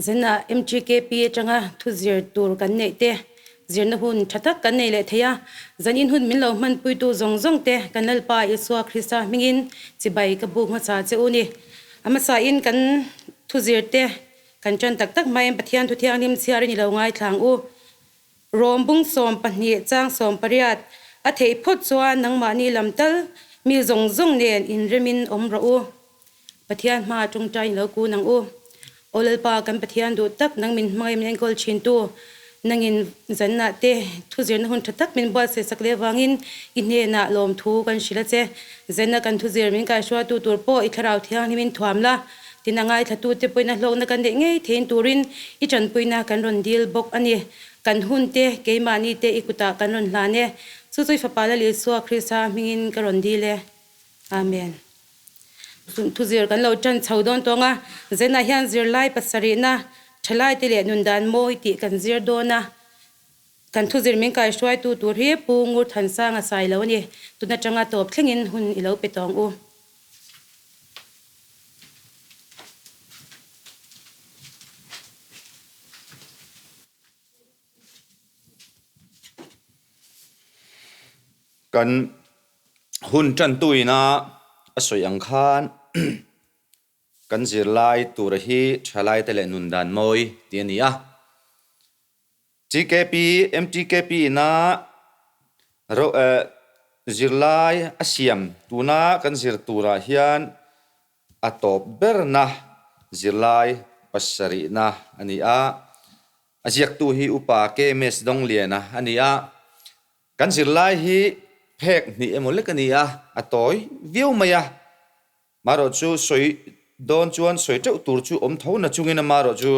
Zena MGKP atanga thu zir tur kan neih te, zirna hun tha tak kan nei leh thei a. Zanin hun min lo hmanpuitu zawng zawng te kan Lalpa Isua Krista hmingin chibai ka buk hmasa che u ni. A hmasain kan thu zir te kan tan tak tak hmain Pathian thu thianghlim chhiarin i lo ngaithla ang u. Rom bung 12 chang 18 a theih phawt chuan nangmahni lam tal mi zawng zawng nen inremin awm rawh u. Pathian hma tawngtai in lo kun ang u. Aw Lalpa kan Pathian duh tak nang min hmangaih min enkawl thin tu, nangin zanah te thu zirna hun tha tak min buatsaih sak leh avangin i hnenah lawmthu kan hrilh a che. Zanah kan thu zir min kaihruaitu tur pawh i thlarau thianghlim in thuam la, tin a ngaithla te pawhin a hlawkna kan neih ngei theihin turin i tanpuina kan rawn dil bawk a ni. Kan hun te, keimahni te i kutah kan rawn hlan e. Chu chu i Fapa Lal Isua Krista hmingin ka rawn dil e. Amen. Thuzir kan lo tan chho dawn tawng a, Zenah hian zirlai pasarihna, thalaite leh nundan mawi tih kan zir dawn a. Kan thuzir min kaihruaitu tur hi Pu Ngur Thansanga sai lo a ni. Tun atanga tawp thlengin hun i lo pe tawng u. Kan hun tantuina a sawi ang khan kan zirlai tura hi thalaite leh nun dan mawi tih a ni a. TKP, MTKP ina ro eh zirlai a siam tuna kan zir turah hian A tawp berna zirlai pasarihna a ni a, a ziaktu hi Upa KMS Dongliana a ni a. Kan zirlai hi phek hnih emaw lek a ni a, a tawi viau mai a. Marawh chu sawi dawn chuan sawi teuh tur chu awm tho na chungin amarawh chu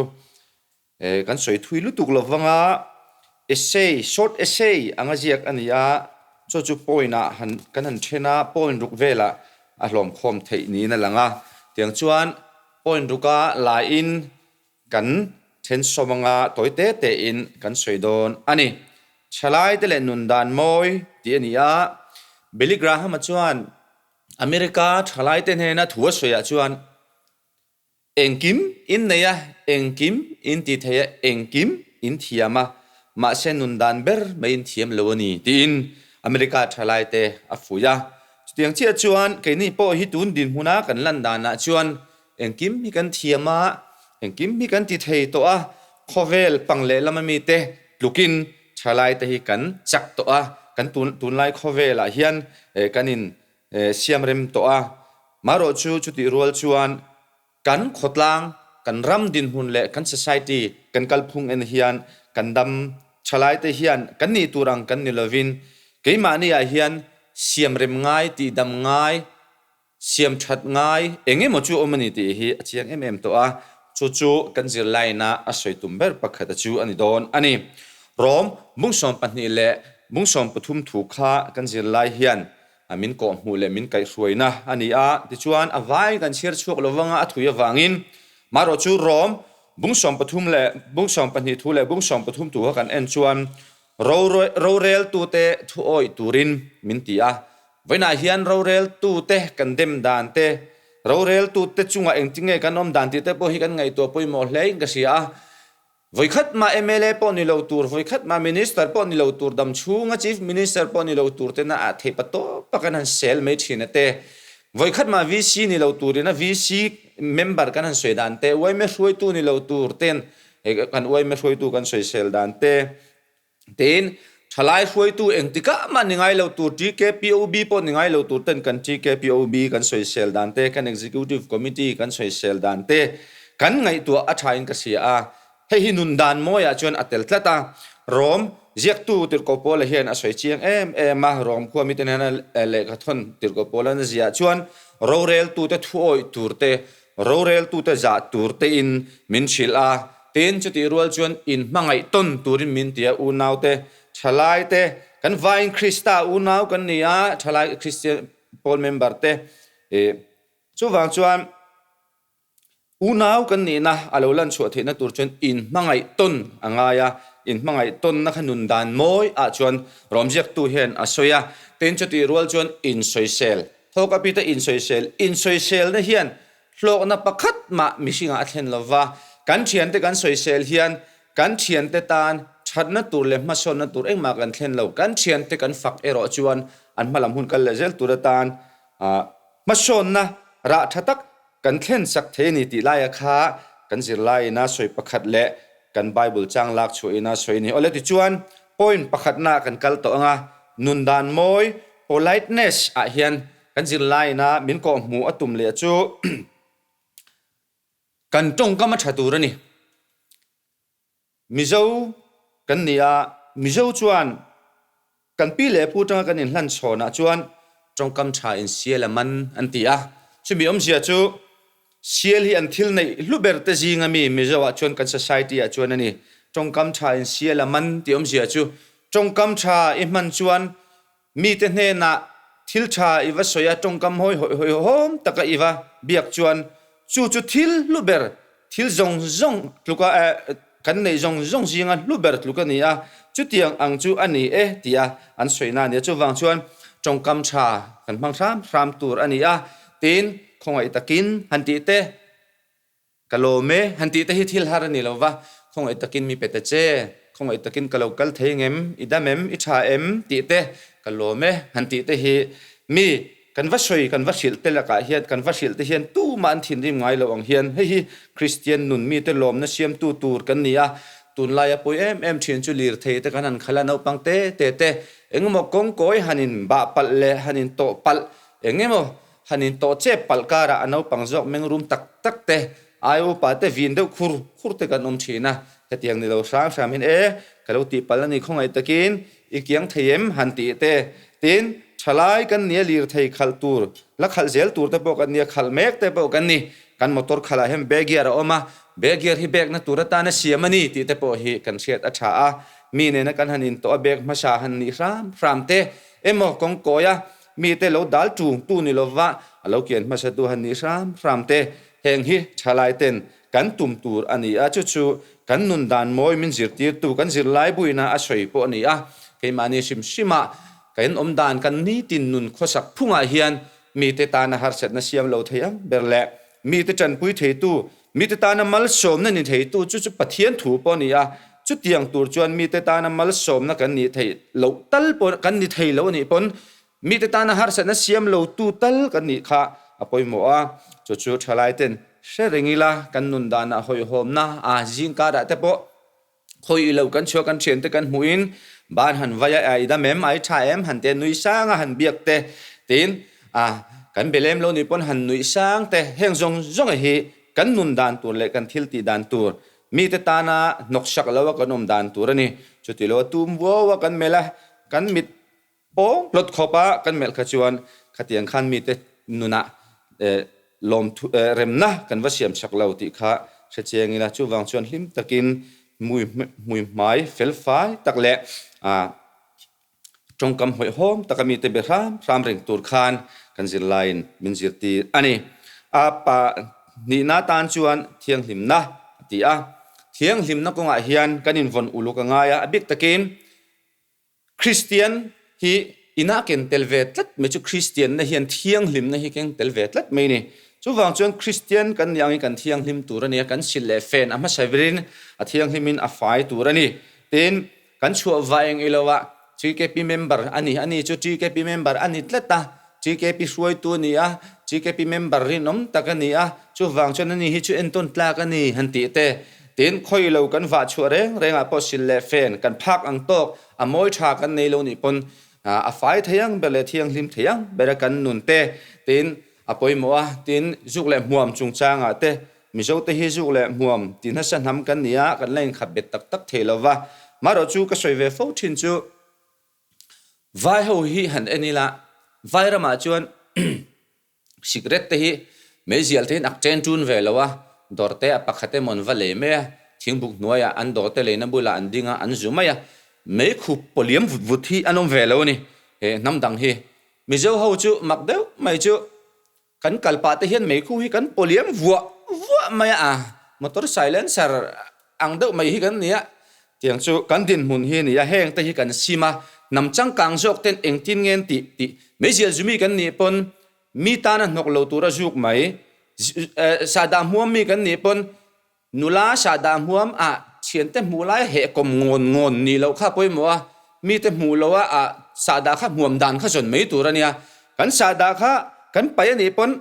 Kan sawi thui lutuk lo vang a, essay, short essay anga ziak a ni a, chu chu point ah han kan han then a, point ruk velah a hlawm khawm theih niin a lang a, tiang chuan point ruka laiin kan then sawm anga tawi te tein kan sawi dawn a ni. Thalai te leh nun dan mawi tih a ni a, Billy Graham-a chuan America thalai te hnena thu a sawiah chuan, Engkim in nei a, engkim in ti thei a, engkim in thiam a, mahse nun dan ber mai in thiam lo a ni, tiin America thalaite a fuih a. Chutiang chiah chuan keini pawh hi tun dinhmuna kan lan danah chuan engkim hi kan thiam a, engkim hi kan ti thei tawh a, khawvel pang leh lama mite tlukin thalaite hi kan chak tawh a, kan tunlai khawvelah hian kan in siamrem tawh a. Marawh chu chutih rual chuan kan khawtlang, kan ram dinhmun leh kan society kan kalphung en hian kan dam thalaite hian kan nih tur ang kan ni lovin keimahni ah hian siamrem ngai, tihdam ngai, siamthat ngai eng emaw chu awm a ni tih hi a chiang em em tawh a. Chu chu kan zirlaina a sawi tum ber pakhat a chu a ni dawn a ni. Rom bung 12 leh bung 13 thu kha kan zirlai hian A min kawhhmuh leh min kaihhruaina a ni a, tichuan a vai kan chhiar chhuak lo vanga a thui avangin marawh chu Rom bung 13 leh bung 12 thu leh bung 13 thu kha kan en chuan roreltute thu awih turin min ti a. Vawiinah hian roreltute kan dem dan te, roreltute chungah engtinge kan awm dan tih te pawh hi kan ngaihtuah pawimawh hlein ka hria a. Vawikhat mah mla pawh ni lo tur, vawikhat mah Minister pawh ni lo tur, dam chhunga Chief Minister pawh ni lo tur tena ah theih pa tawp a kan han sel mai thin a te. Vawikhat mah VC ni lo turina VC member kan han sawi dan te, yma hruaitu ni lo tur ten kan yma hruaitu kan sawi sel dan te. Tin, thalai hruaitu engtikah mah ni ngai lo tur, TKPOB pawh ni ngai lo tur ten kan TKPOB kan sawi sel dan te, kan Executive Committee kan sawi sel dan te kan ngaihtuah a thain ka hria a. Hei hi nun dan mawiah chuan a tel tlat a. Rom ziaktu Tirhkoh Paula hian a sawi chiang em em a, Rom khua mite hnena lehkhathawn Tirhkoh Paula'n a ziah chuan roreltute thuawih tur te, Roreltute zah tur tein min hrilh a, tin chutih rual chuan inhmangaih tawn turin min ti a, unaute, thalaite, kan vaiin Krista unau kan ni a, thalai Kristian pawl member te, ih, chuvang chuan unau kan nihna a lo lan chhuah theihna tur chuan inhmangaih tawn a ngai a, inhmangaih tawnna kha nun dan mawi ah chuan rawmziaktu hian a sawi a, tin chutih rual chuan insawisel Thawk a pita insawisel, insawiselna hian hlawkna pakhat mah mihringah a thlen lova. Kan thiante kan sawisel hian kan thiante tan thatna tur leh hmasawnna tur engmah kan thlen lo. Kan thiante kan fak erawh chuan an hmalam hun kal leh zel tur atan hmasawnna rah tha tak kan thlen sak thei a ni tih laia kha kan zirlaiin a sawi pakhat leh kan Bible chang lak chhuahin a sawi a ni. Awle tichuan point pakhatna kan kal tawh ang a, nun dan mawi, politeness, ah hian kan zirlaiin a min kawhhmuh a tum leh chu kan tawngkam a tha tur a ni. Mizo kan ni a, Mizo chuan kan pi leh pu atanga kan inhlan chhawnah chuan tawngkam tha in sial a man an ti a. Chumi awmzia chu sial hi an thil neih hlu ber te zinga mi Mizo ah chuan kan society ah chuan a ni. Tawngkam tha in sial a man tih awmzia chu tawngkam tha i hman chuan Mite hnenah thil tha i va sawi a, tawngkam hawi hawihawm taka i va biak chuan chu chu thil hlu ber, thil zawng zawng tluka kan neih zawng zawng zinga hlu ber tluk a ni a, chutiang ang chu a ni e tia an sawina a ni a. Chuvang chuan tawngkam tha kan hmang hram hram tur a ni a, tin khawngaih takin han tih te, Ka lawm e, han tih te hi thil har a ni lo va, khawngaih takin mi pe ta che, khawngaih takin ka lo kal thei ngem, i dam em, i tha em tih te, ka lawm e, han tih te hi mi kan va sawi, kan va hrilh te lakah hian, kan va hrilh te hian tumah an thinrim ngai lo ang hian hei hi Kristian nun mite lawmna siamtu tur kan ni a, tunlaia pawi em em thin chu lirthei te kan han khalh a, naupang te te te engemaw kawngkawi han in bah palh leh han in tawh palh engemaw Han in tawh chep palh karah a naupang zawk meng rum tak tak te, ai upa te vin deuh khur khur te kan awm thin a, hetiang ni lo hrang hram hian e, ka lo tih palh a ni khawngaih takin i kiang thei em han tih te, tin, thalai kan nia lirthei khalh tur, la khalh zel tur te pawh kan nia, khalh mek te pawh kan ni, kan motor khalh ah hian back gear a awm a, back gear hi back na tur atana siam a ni tih te pawh hi kan hriat a tha a, mi nena kan han in tawh a back hmasa han nih hram hram te emaw kawngkawi a, Mite lo dal ṭung tu ni lova a lo kian hmasatu han nih hram hram te, heng hi ṭhalai ten kan tum tur a ni a, chu chu kan nun dan mawi min zirtirtu kan zirlai buina a sawi pawh a ni a, keimahni hrim hrima kan awm dan kan nitin nun khawsak phungah hian mite tana harsatna siam lo thei ang ber leh mite ṭanpui theitu, mite tana malsawmna ni theitu chu chu Pathian thu pawh a ni a, chutiang tur chuan mite tana malsawmna kan nih theih loh tal pawh kan ni thei lo a nih pawn mite tana harsatna siam lo tu tal kan nih kha a pawimawh a, chu chu thalai ten hre reng ila kan nun danah hawihhawmna a zingkarah te pawh Khawi ilo kan chhuah kan thiante kan hmuhin ban han vai a, i dam em, ai tha em han te nui sang a han biak te tiin a kan be lem lo ni pawn han nuih sang te heng zawng zawng hi kan nun dan tur leh kan thil tih dan tur mite tana hnawksak lo a kan awm dan tur a ni. Chuti lo a tum vuau a kan melh a, kan mit Aw, plot khawpa kan melh kha chuan khatiang khan mite nunah lawm remna kan va siam chak lo tih kha hre chiang ila, chuvang chuan hlim takin hmui hmai fel fai tak leh tawngkam hawihhawm taka mite be hram hram reng tur khan kan zirlaiin min zirtir a ni. A pa hnihna tan chuan thianghlimna a ti a, thianghlimna kawngah hian kan invawn uluk a ngai a, a bik takin Kristian hi inah ken tel ve tlat mai chu Kristianna hian thianghlimna hi keng tel ve tlat mai ni. Chuvang chuan Kristian kan nih angin kan thianghlim tur a ni a, kan silh leh fen a hmasa berin a thianghlimin a fai tur a ni. Tin, kan chhuah vah eng ilo ah TKP member a ni, ani chu TKP member a ni tlat a, TKP hruaitu a ni a, TKP member rinawm tak a ni a, chuvang chuan ani hi chu entawn tlak a ni han tih te. Tin, khawi lo kan vah chhuah reng rengah pawh sil leh fen kan phak ang tawk, a mawi tha kan nei lo nih pawn a fai thei ang ber leh thianghlim thei ang bera kan nun te. Tin, a pawimawh a, tin, zuk leh hmuam chungchangah te, Mizo te hi zuk leh hmuam ti nasa hnam kan ni a, kan la inkhat bet tak tak thei lo va. Marawh chu ka sawi ve fo thin chu, Vai ho hi han en ila, vai ramah chuan sikret te hi meizial te hian ak chen tun ve lo a, dawr te a pakhat emaw an va lei mai a, thingbuk hnuaiah an dawr te leina bulah an ding a, an zu mai a, meikhup pawliam vut vut hi an awm ve lo a ni, he hnam dang hi. Mizo ho chu mak deuh mai chu Kan kal pah te hian meikhu hi kan pawliam vuah vuah mai a, motor silencer ang deuh mai hi kan ni a, tiang chu kan dinhmun hi a ni a, heng te hi kan sim a, hnam changkang zawk ten engtin nge an tih tih meizial zumi kan nih pawn mi tana hnawk lo tura zuk mai, sahdah hmuam mi kan nih pawn. Nula sahdah hmuam ah thiante hmuh lai heh kawm ngawn ngawn nih loh kha pawimawh a, mite hmuh loh a ah sahdah kha hmuam dan kha zawn mai tur a nia. Kan sahdah kha kan paih a nih pawn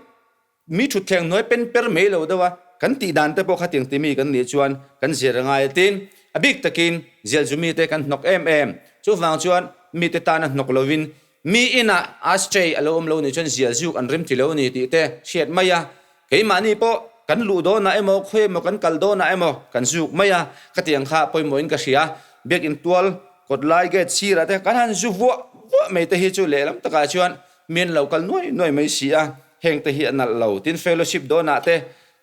mi thutthleng hnuai pen per mai lo deuh a, kan tih dan te pawh kha tiang timi kan nih chuan kan zir a ngai a tin a bik takin zialzu mite kan hnawk em em. Chuvang chuan mite tana hnawk lovin mi inah ashtray a lo awm lo nih chuan zialzuk an rem ti lo a ni tih te hriat mai a. Keimahni pawh kan luh dawnah emaw, khawi emaw kan kal dawnah emaw kan zuk mai a, khatiang kha pawimawhin ka hria. Biakinn tual kawt lai gate sirah te kan han zu vuah vuah mai te hi chu lehlam takah chuan mi an lo kal nuai nuai mai si a, heng te hi a nalh lo. Tin, fellowship dawnah te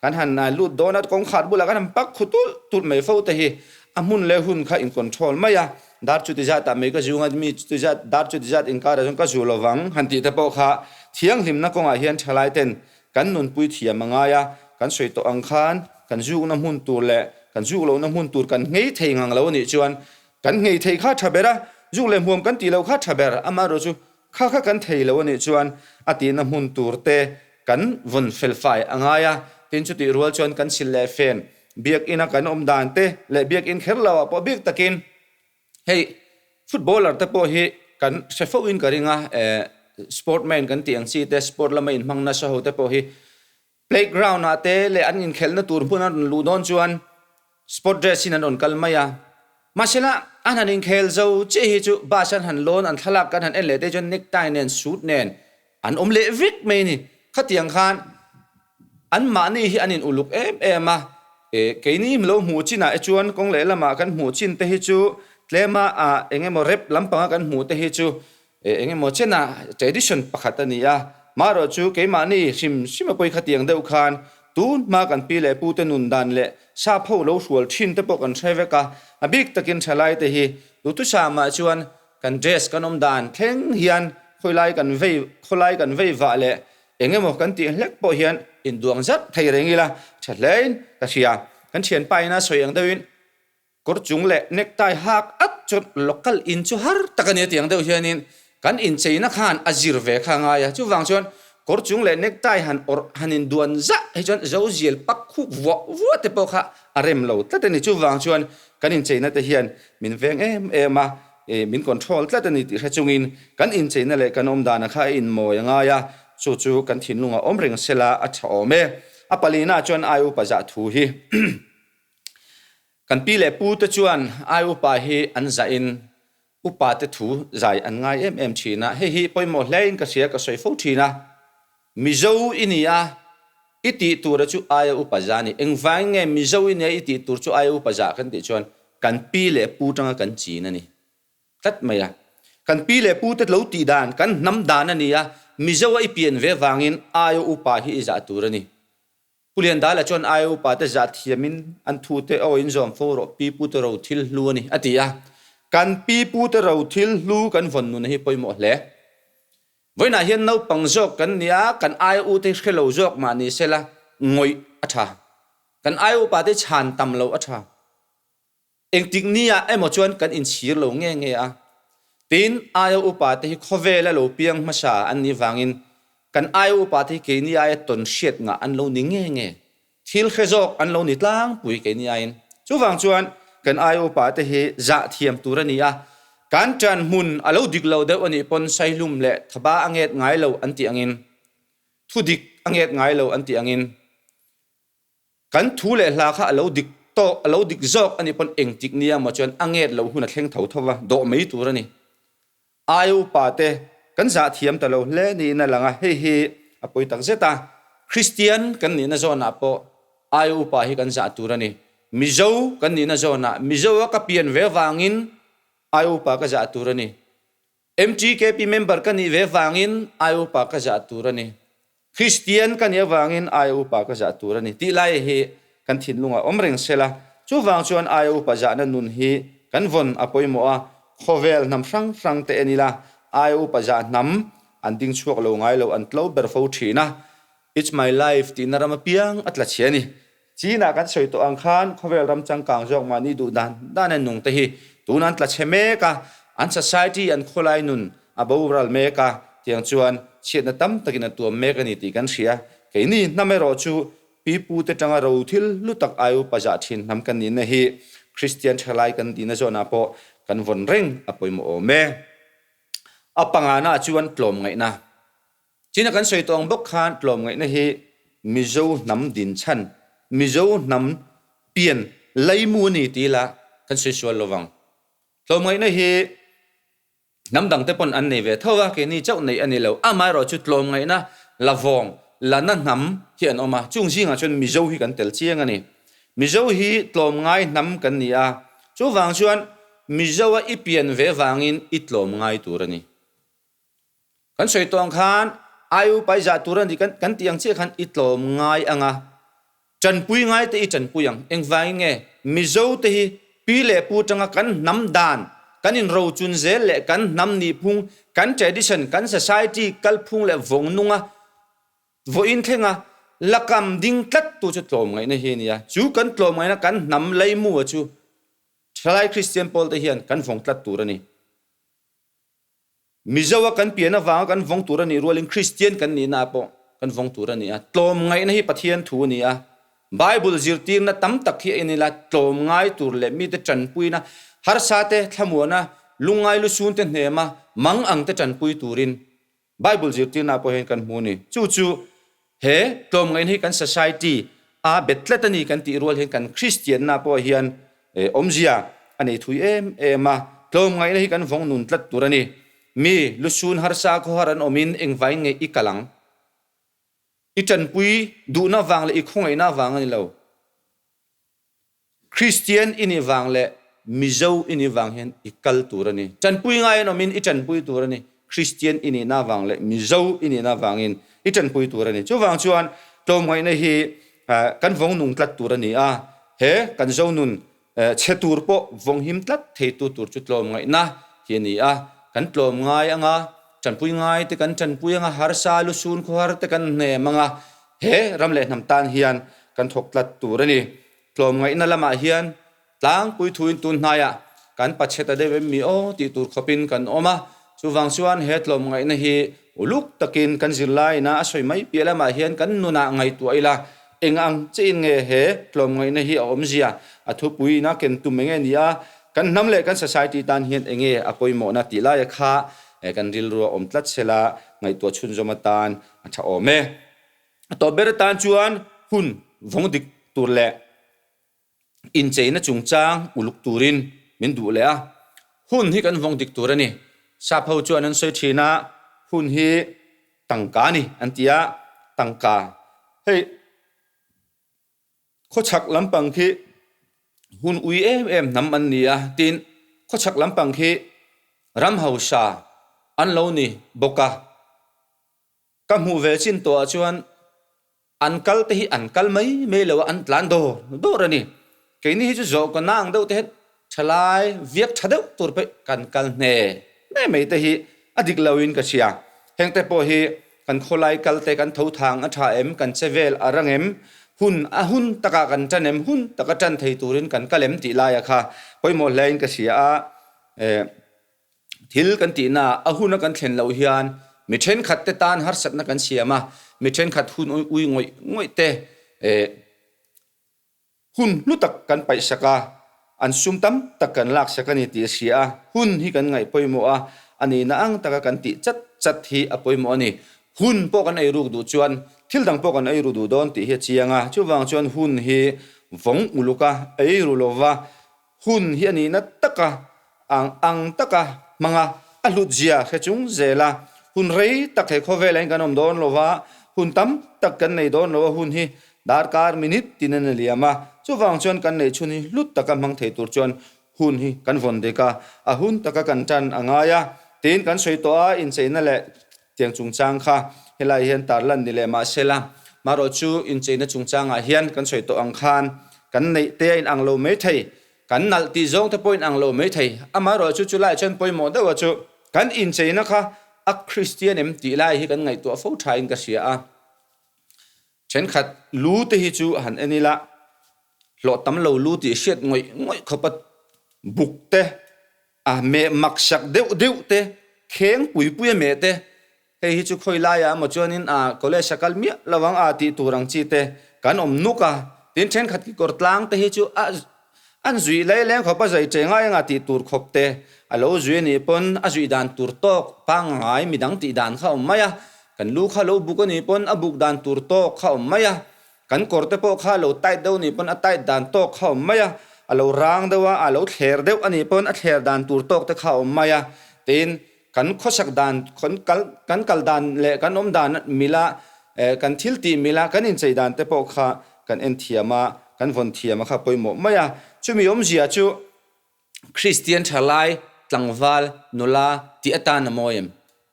kan han lut dawn a, kawngkhar bulah kan han pak khu tulh tulh mai fo te hi a hmun leh hun kha in control mai a, dar chuti zatah mai ka zung a, mi chuti zat dar chuti zat inkarah chuan ka zu lovang han tih te pawh kha thianghlimna kawngah hian thalai ten Kan nunpui thiam a ngai a, kan sawi tawh ang khan kan zukna hmun tur leh kan zuk lohna hmun tur kan nghei thei ngang lo a nih chuan kan nghei thei kha tha ber a, zuk leh hmuam kan tih loh kha tha ber, amaherawh chu kha kha kan thei lo a nih chuan a tihna hmun tur te kan vawn fel fai a ngai a, tin chutih rual chuan kan sil leh fen biakina kan awm dan te leh biakin kher lo ah pawh bik takin Hei footballer te pawh hi kan hre fo in ka ring a, sportman kan tih ang chi te, sport lama inhmang nasa ho te pawh hi playground ah te leh an inkhelhna tur hmun an rawn luh dawn chuan sport dress in an rawn kal mai a. Mahsela an han inkhel zo chiah hi chu bus an han lawn an thlalak kan han en leh te chuan necktie nen suit nen an awm leh vek mai a ni. Khatiang khan Anmahni hi an in uluk em em a, keini lo hmuh chinah e chuan kawng leh lamah kan hmuh chin te hi chu tlema eng emaw rep lampanga kan hmuh te hi chu eng emaw chena tradition pakhat a ni a, marawh chu keimahni hrim hrim a pawi khatiang deuh khan tun hma kan pi leh pu te nun dan leh sap ho lo hrual thin te pawh kan hre vek a, a bik takin thalai te hi duhthusam-ah chuan kan dress kan awm dan thleng hian khawilai kan vei khawlai kan vei vah leh Eng emaw kan tih hlek pawh hian induang zat thei reng ila tha hlein ka hria. Kan thianpa ina sawi ang deuhin kawr chung leh necktie hak at chuan local in chu har tak a ni a tih ang deuh hianin kan incheina khan a zir ve kha a ngai a. Chuvang chuan kawr chung leh necktie han awrh han induan zah hi chuan zozial pak khuk vuah vuah te pawh kha a rem lo tlat a ni. Chuvang chuan kan incheina te hian min veng em em a. Min control tlat a ni tih hre chungin kan incheina leh kan awmdana kha a inmawi a ngai a, chu chu kan thinlungah awm reng sela a tha awm e. A palina chuan ai upa zah thu hi kan pi leh pu te chuan ai upa hi an zahin upa te thu zai an ngai em em thin a, hei hi pawimawh hlein ka hria ka sawi fo thin a. Mizo i ni a, i tih tura chu aia upa za a ni. Engvangin nge Mizo i nia i tih tur chu aia upa za kan tih chuan kan pi leh pu tanga kan chin a ni tlat mai a. Kan pi leh pu te lo tih dan, kan hnam dan a ni a, Mizo a i pian ve vangin aia upa hi i zah tur a ni. Pu Liandala chuan aia upa te zah thiamin an thu te aw in zawm fo rawh, pi pu te ro thil hlu a ni a ti a. Kan pi pu te ro thil hlu kan vawn nuna hi pawimawh hle. Vawiinah hian naupang zawk kan ni a, kan aia u te hre lo zawk mah ni sela ngawih a tha. Kan aia upa te chhan tam lo a tha. Engtik nia emaw chuan kan inchhir lo nge nge a. Tin, aia upa te hi khawvela lo piang hmasa an nih vangin kan aia upa te hi keini aia tawn hriat ngah an lo ni nge nge. Thil hre zawk an lo ni tlangpui keini aiin. Chuvang chuan kan aia upa te hi zah thiam tur a ni a, kan ṭan hmun a lo dik lo deuh a nih pawn saihlum leh thaba a nget ngai lo an tih angin, thu dik a nget ngai lo an tih angin, kan thu leh hla kha a lo dik tawk, a lo dik zawk a nih pawn engtik nia maw chuan a nget lo hun a thleng tho tho va, dawh mai tur a ni. Aia upa te kan zah thiam ta lo hle niin a lang a, hei hi a pawi tak zet a. Kristian kan nihna zawnah pawh aia upa hi kan zah tur a ni. Mizo kan nihna zawnah Mizo a ka pian ve vangin aia upa ka zah tur a ni. MTKP member ka nih ve vangin aia upa ka zah tur a ni. Kristian ka nih avangin aia upa ka zah tur a ni tih lai hi kan thinlungah awm reng sela, chuvang chuan aia upa zahna nun hi kan vawn a pawimawh a, khawvel hnam hrang hrang te en ila aia upa zah hnam an ding chhuak lo ngai lo an tlo ber fo thin a, It's my life tihna ram apiang a tla chhe a ni. Chinah kan sawi tawh ang khan khawvel ram changkang zawk mahni duh dan dan a nung te hi tun an tla chhe mek a, an society an khawlai nun a boral mek a, tiang chuan chhiatna tam takin a tuam mek a ni tih kan hria. Keini hnam erawh chu Pi pu te tanga ro thil hlu tak ai upa zah thin hnam kan nihna hi Kristian thalai kan tihna zawnah pawh kan vawn reng a pawimawh awm e. A pangana chuan tlawmngaihna. China kan sawi tawh ang bawk khan tlawmngaihna hi Mizo hnam dinchhan, Mizo hnam pian laimu a ni ti ila kan sawi sual lovang. Tlawmngaihna hi Hnam dangte pawn an nei ve tho a, keini chauh neih a ni lo. Amaherawhchu tlawmngaihna la vawng, la na hnam hi an awm a, chung zingah chuan Mizo hi kan tel chiang a ni. Mizo hi tlawmngai hnam kan ni a, chuvang chuan Mizo a i pian ve vangin i tlawmngai tur a ni. Kan sawi tawh ang khan Aiu paizah tur a ni kan tih ang chiah khan i tlawmngai ang a, Ṭanpui ngai te i ṭanpui ang. Engvangin nge Mizo te hi pi leh pu aṭanga kan hnam dan, kan inrochun zel leh kan hnam nihphung, kan tradition, kan society kalphung leh vawng nunga vawiin thlenga la kam ding tlat tu chu tlawmngaihna hi a ni a. Chu kan tlawmngaihna kan hnam leimua chu Thalai Kristian pawl te hian kan vawng tlat tur a ni. Mizo a kan pian avanga kan vawng tur a nih rualin Kristian kan nihna ah pawh kan vawng tur a ni a. Tlawmngaihna hi Pathian thu a ni a. Bible zirtirna tam tak hi a en ila tlawmngai tur leh mite tanpuina, harsate thlamuana, lungngai lusunte hnema mang angte tanpui turin Bible zirtirna ah pawh hian kan hmu a ni. Chu chu He tlawmngaihna hi kan society a bet tlat a ni kan tih rual hian kan Kristianna pawh hian awmzia a nei thui em em a, tlawmngaihna hi kan vawng nun tlat tur a ni. Mi lusun harsa khawhar an awmin engvain nge i kal ang? I tanpui duhna vang leh i khawngaihna vang a ni lo. Kristian i nih vang leh Mizo i nih vang hian i kal tur a ni. Tanpui ngai an awmin i tanpui tur a ni. Kristian i nihna vang leh Mizo i nihna vangin i tanpui tur a ni. Chuvang chuan tlawmngaihna hi kan vawng nung tlat tur a ni a, he kan Zonun chhe tur pawh vawng him tlat theitu tur chu tlawmngaihna hi a ni a. Kan tlawm ngai anga, tanpui ngai te kan tanpui anga, harsa lusun khawhar te kan hnem anga, he ram leh hnam tan hian kan thawk tlat tur a ni. Tlawmngaihna lamah hian tlangpui thuin tun hnaiah kan pachhe ta deuh em mi aw tih tur khawpin kan awm a, chuvang chuan he tlawmngaihna hi uluk takin kan zirlaiin a a sawi mai piah lamah hian kan nunah ngaihtuah ila eng ang chiin nge he tlawmngaihna hi a awmzia, a thupuiin a ken tum enge ni a, kan hnam leh kan society tan hian enge a pawimawhna tih laia kha kan rilru a awm tlat sela ngaihtuah chhunzawm atan a tha awm e. A tawp ber atan chuan hun vawng dik tur leh incheina chungchang uluk turin min duh leh a, hun hi kan vawng dik tur a ni. Sap ho chuan an sawi thin a, hun hi tangka a ni an ti a, tangka hei Khawchhak lampang khi hun ui em em hnam an ni a, tin khawchhak lampang khi ram hausa an lo ni bawk a. Ka hmuh ve chin tawh ah chuan an kal te hi an kal mai mai lo a, an tlan dawr dawr a ni. Keini hi chu zawh ka nang deuh te hian thalai viak tha deuh tur pawh kan kal hne hne mai te hi a dik lo in ka hria. Heng te pawh hi kan khawlai kal te kan tho thang a tha em, kan che vel a rang em, hun a hun takah kan tan em, hun taka tan thei turin kan kal em tih laia kha pawimawh hle in ka hria a. Thil kan tihna a huna kan thlen loh hian mi thenkhat te tan harsatna kan siam a, mi thenkhat hun ui ngawih ngawih te hun hlu tak kan paihsak a, an sum tam tak kan laksak a ni tih a hria a, hun hi kan ngaih pawimawh a, a nihna ang taka kan tih chat chat hi a pawimawh a ni. Hun pawh kan ei ruk duh chuan thil dang pawh kan ei ru duh dawn tih hi a chiang a, chuvang chuan hun hi vawng uluk a, ei ru lova Hun hi a nihna taka ang ang taka hmanga a hlutzia hre chung zel a, hun rei tak he khawvelah hian kan awm dawn lo va, hun tam tak kan nei dawn lo a, hun hi darkar minute tin a ni liam a, chuvang chuan kan neih chhun hi hlut taka hmang thei tur chuan hun hi kan vawn dik a, a hun taka kan tan a ngai a, tiin kan sawi tawh a, incheina leh tiang chungchang kha helai hian tarlan ni leh mahsela, marawh chu incheina chungchangah hian kan sawi tawh ang khan kan neih te a inang lo mai thei, kan nalh tih zawng te pawh inang lo mai thei, amaherawh chu chulaiah chuan pawimawh deuha chu kan incheina kha a Kristian em tih lai hi kan ngaihtuah fo thain ka hria a. Thenkhat lu te hi chu han en ila, hlawh tam lo lu tih hriat ngawih ngawih khawpa buk te, a meh mak sak deuh deuh te, kheng pui pui a meh te, hei hi chu khawi laiah emaw chuanin a college a kal miah lo ang a tih tur ang chi te. kan awm nuk a, tin thenkhat kekawr tlang te hi chu a an zui lai leng khawp a zai che ngai anga tih tur khawp te a lo zui anih pawn a zui dan tur tawk pangngai midang tih dan kha a awm mai a, kan lu kha lo buk anih pawn a buk dan tur tawk kha a awm mai a, Kan kawr te pawh kha a lo tight deuh anih pawn a tight dan tawk kha a awm mai a, a lo rang deuh a, a lo thler deuh anih pawn a thler dan tur tawk te kha a awm mai a. Tin, kan khawsak dan, kan kal kan kal dan leh kan awm dan mila eh kan thil tih mila kan inchei dan te pawh kha kan en thiam a, kan vawn thiam a kha pawimawh mai a. Chumi awmzia chu Kristian thalai, tlangval, nula tih atan a mawi em?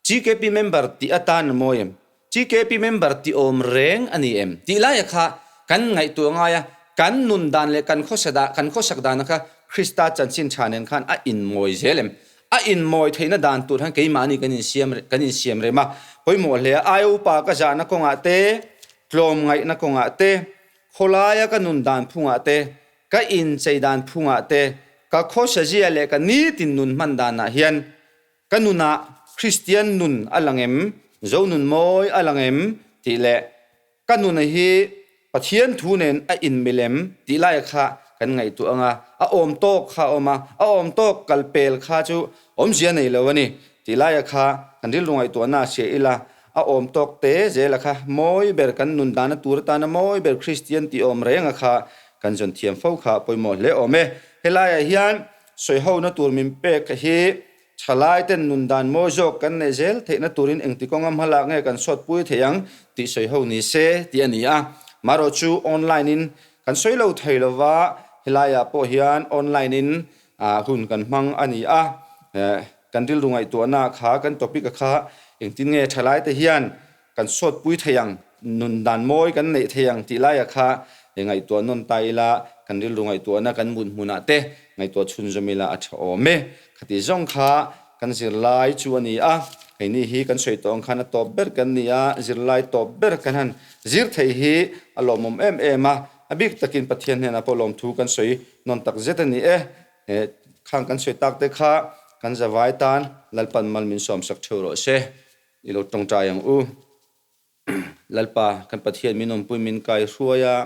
GKP member tih atan a mawi em? GKP member tih awm reng a ni em? Tih laia kha kan ngaihtuah ngai a, kan nun dan leh kan khawsa dah kan khawsak dana kha Krista chanchin tha nen khan a inmawi zel em? A inmawi theihna dan tur khan keimahni kan insiam kan insiam rem a, pawimawh hle a, aia upa ka zahna kawngah te, tlawmngaihna kawngah te, khawlaia ka nun dan phungah te, Ka inchei dan phungah te, ka khawsazia leh ka nitin nun hman danah hian ka nunah Kristian nun a lang em, Zo nun mawi a lang em tih leh ka nuna hi Pathian thu nen a inmil em tih lai kha kan ngaihtuah ang a, a awm tawk kha a awm a, a awm tawk kal pel kha chu awmzia nei lo a ni tih laia kha kan rilru ngaihtuahna a hria ila, a awm tawk te zela kha mawi ber kan nun dana tur atana mawi ber Kristian tih awm renga kha kan zawn thiam fo kha pawimawh hle awm e. Helaiah hian sawihona tur min pek hi thalai ten nun dan mawi zawk kan neih zel theihna turin engti kawnga hmalak nge kan sawtpui thei ang tih sawiho ni se tih a ni a. Marawh chu online in kan sawi lo thei lova helaiah pawh hian online in hun kan hmang a ni a. Kan rilru ngaihtuahna kha kan topic a kha engtin nge thalai te hian kan sawtpui thei ang, nun dan mawi kan neih thei ang tih laia kha ngaihtuah nawn ta ila, kan rilru ngaihtuahna kan mut hmunah te ngaihtuah chhunzawm ila a tha awm e. Khati zawng kha kan zirlai chu a ni a, keini hi kan sawi tawh ang khan a tawp ber kan ni a, zirlai tawp ber kan han zir thei hi a lawmawm em em a, a bik takin Pathian hnenah pawh lawmthu kan sawi nawn tak zet a ni e. He khang kan sawi tak te kha kan zavai tan Lalpan mal min sawmsak theuh rawh se. I lo tawngtai ang u. Lalpa, kan Pathian min awmpui min kai hruai a,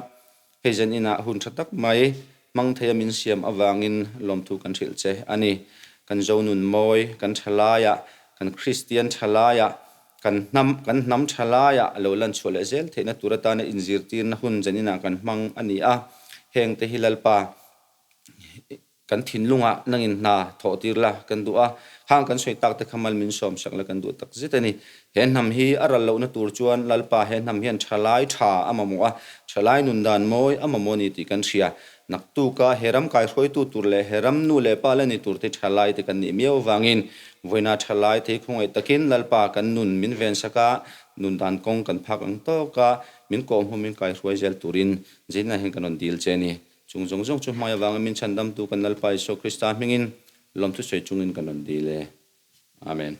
hei zan inah hun tha tak mai hmang theia min siam avangin lawmthu kan hrilh che a ni. Kan Zonun mawi, kan thalaiah, kan Kristian thalaiah, kan hnam, kan hnam thalaiah a lo lan chhuah leh zel theihna tur atana inzirtirna hun zan inah kan hmang a ni a. Hengte hi Lalpa, Kan thinlungah nangin hna thawh tir la kan duh a, khang kan sawi tak te kha mal min sawm sak la kan duh tak zet a ni. He hnam hi a ral lohna tur chuan Lalpa he hnam hian thalai tha a mamawh a, thalai nun dan mawi a mamawh a ni tih kan hria. Naktuka he ram kaihruaitu tur leh he ram nu leh pa la ni tur te thalai te kan nih miau avangin vawiina thalai te hi khawngaih takin Lalpa kan nun min ven sak a, nun dan kawng kan phak ang tawk a, min kawhhmuh min kaihruai zel turin Zeinah hian kan rawn dil che a ni. Chung zawng zawng chu hmai avangin min chhandamtu kan Lalpa Isua Krista hmingin lawmthu sawi chungin kan rawn dil e. Amen.